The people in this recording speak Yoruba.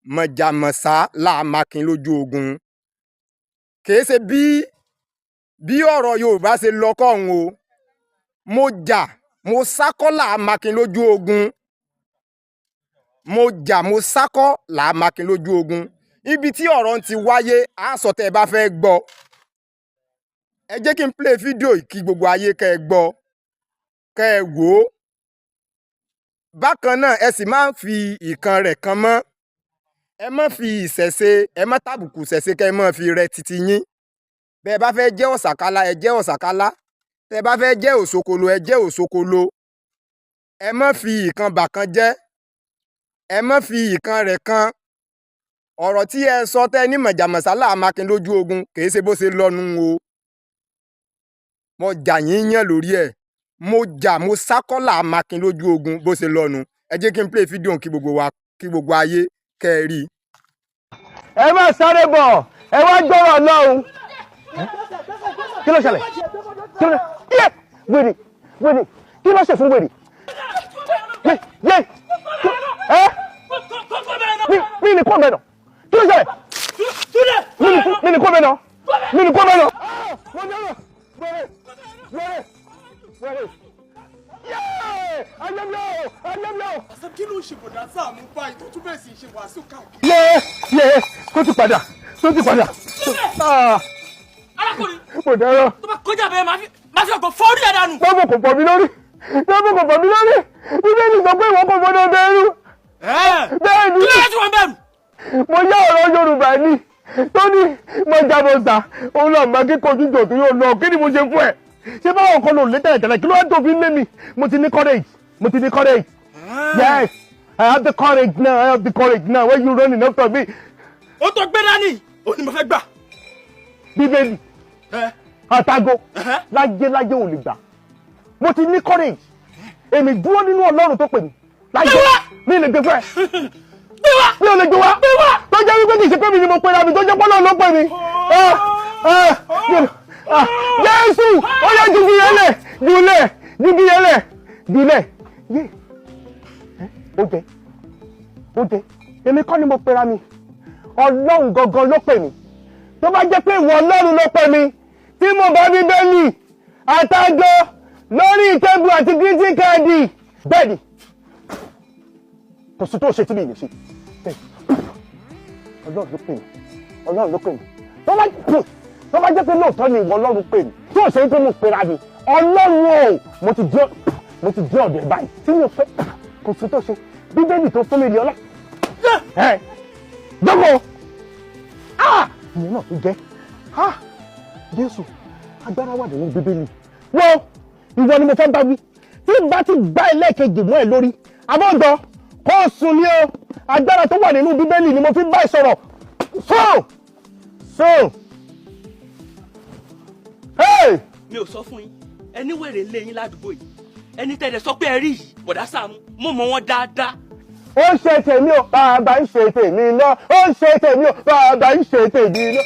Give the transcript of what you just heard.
Mọ̀jàmọ̀sá làmákin lójú ogun. Kìí ṣe bí ọ̀rọ̀ Yorùbá ṣe lọ kọ́hún o. Mo jà, mo sákọ́ làmákin lójú ogun. Mo jà, mo sákọ́ làmákin lójú ogun. Ibi tí ọ̀rọ̀ ti wáyé, á sọ tẹ́ ẹ bá fẹ́ gbọ́. Ẹ jẹ́ kí n play fídíò yìí kí gbogbo ayé kẹ́ ẹ gbọ́, kẹ́ ẹ wò ó. Bákan náà, ẹ sì máa ń fi ìkan rẹ̀ kan mọ́. Ẹ má fi ìṣẹ̀ṣe, ẹ má tàbùkù ìṣẹ̀ṣe kẹ́ ẹ má fi rẹ titi yín. Bẹ́ẹ̀ bá fẹ́ jẹ́ ọ̀sàkálá, ẹ jẹ́ ọ̀sàkálá. Tẹ́ bá fẹ́ jẹ́ òṣokolo, ẹ jẹ́ òṣokolo. Ẹ má fi ìkan bàkan jẹ́, ẹ má fi ìkan rẹ̀ kan. Ọ̀rọ̀ tí ẹ sọ tẹ́ ní mọ̀jàmọ̀sá làmákin lójú ogun, kì í ṣe bó ṣe lọ́nu o. Mo jà yín yàn lórí ẹ̀. Mo jà, mo sákọ́ làmákin lójú ogun, bó ṣe lọ́nu. Ẹ jẹ́ kí n play fídíò kí gbogbo wa, kí gbogbo ayé kẹ́ ẹ rí i. Ẹ má sáré bọ̀, ẹ wá gbọ́rọ̀ Ọlọ́run. Kí ló ṣẹlẹ̀? Kí ló yẹ? Wèrè, wèrè, kí ló ṣe fún wèrè? Yé, yé, ẹ mi ní kó bẹ́ẹ̀ nà. Kí ló ṣẹlẹ̀? Mi ní kó bẹ́ẹ̀ nà, mi ní kó bẹ́ẹ̀ nà. Mo dẹ́rọ̀ wèrè, wèrè, wèrè, yé, ayé mi o, ayé mi o. Kí ló ń ṣe bọ̀dá Sàámú báyìí tó tún bẹ̀rẹ̀ sí í ṣe wàásù káàkiri? Yé, yé, tó ti padà, tó ti padà. Ah! Arákùnrin. Mo dẹ́rọ̀. Tó bá kọjá bẹ́ẹ̀, máa fi ọkọ̀ fọ́ọ̀rì ẹ̀ dànù. Bọ́bù kò pọ̀ mí lórí, bọ́bù kò pọ̀ mí lórí. Bíbélì sọ pé ìwọ kò gbọdọ̀ bẹ̀rù. Bẹ́ẹ̀ ni. Kí ló dé tí wọ́n bẹ̀rù? Mo yá ọ̀rọ̀ Yorùbá ní tó ní mọ̀jàmọ̀sà òun náà máa kíkọ́ ojú jò tó yóò lọ. Kí ni mo ṣe fún ẹ? Ṣé báwọn kan lò lé tẹ́lẹ̀ tẹ́lẹ̀? Kí ló wá tó fi ń lé mi? Mo ti ní courage, mo ti ní courage. Yes, I have the courage now. I have the courage now. When you running after me? Ó tó gbé dání, ó ní mo fẹ́ gbà. Bíbélì àtàgò, láyé láyé, ò lè gbà. Mo ti ní courage. Èmi dúró nínú Ọlọ́run tó pè mí. Láyé, mi lè gbé fún ẹ. Mi ò lè gbé wá. Tó jẹ́ wípé kì í ṣe pé mi ni mo pera mi, tó jẹ́ pọ́nlọ́ ló pè mí. Jésù, ó yẹ jugi yẹn lẹ̀, jùlẹ̀, jugi yẹn lẹ̀, jùlẹ̀. Yé, ó jẹ, ó jẹ. Èmi kọ́ ni mo pera mi, Ọlọ́run gangan ló pè mí. Tó bá jẹ́ pé ìwọ Ọlọ́run ló pè mí tí mo bá Bíbélì àtàjọ lórí ìtẹ́bù àti greeting card, bẹ́ẹ̀ ni kò sí tó ṣe tí mi lè ṣe. Bẹ́ẹ̀, Ọlọ́run ló pè mí, Ọlọ́run ló pè mí. Tó bá jẹ́ pé lóòótọ́ ni ìwọ Ọlọ́run pè mí, tí ò ṣe é pé mo pera mi, Ọlọ́run o, mo ti jẹ́ ọ̀dẹ̀ báyìí tí mi ò fẹ́. Kò sí tó ṣe. Bíbélì tó fún mi rí ọlá ẹ jókòó. Ah, ìyẹn náà tó jẹ́. Ah, Jésù, agbára wà nínú Bíbélì. Wo, ìwọ ni mo fẹ́ bá wí. Tí n bá ti gbá ẹlẹ́ẹ̀kejì mọ́ ẹ lórí abọ́ǹdọ̀, kó o sùn ní o. Agbára tó wà nínú Bíbélì ni mo fi bá ẹ sọ̀rọ̀. Sùn, sùn, hey! Mi ò sọ fún yín, ẹni wèrè ń lé yín ládùúgbò yìí, ẹni tẹ́lẹ̀ sọ pé ẹ rí yìí, bọ̀dá Sàámú, mo mọ̀ wọ́n dáadáa. Ó ń ṣe tèmi o, bàbá ń ṣe tèmi lọ. Ó ń ṣe tèmi o, bàbá ń ṣe tèmi lọ.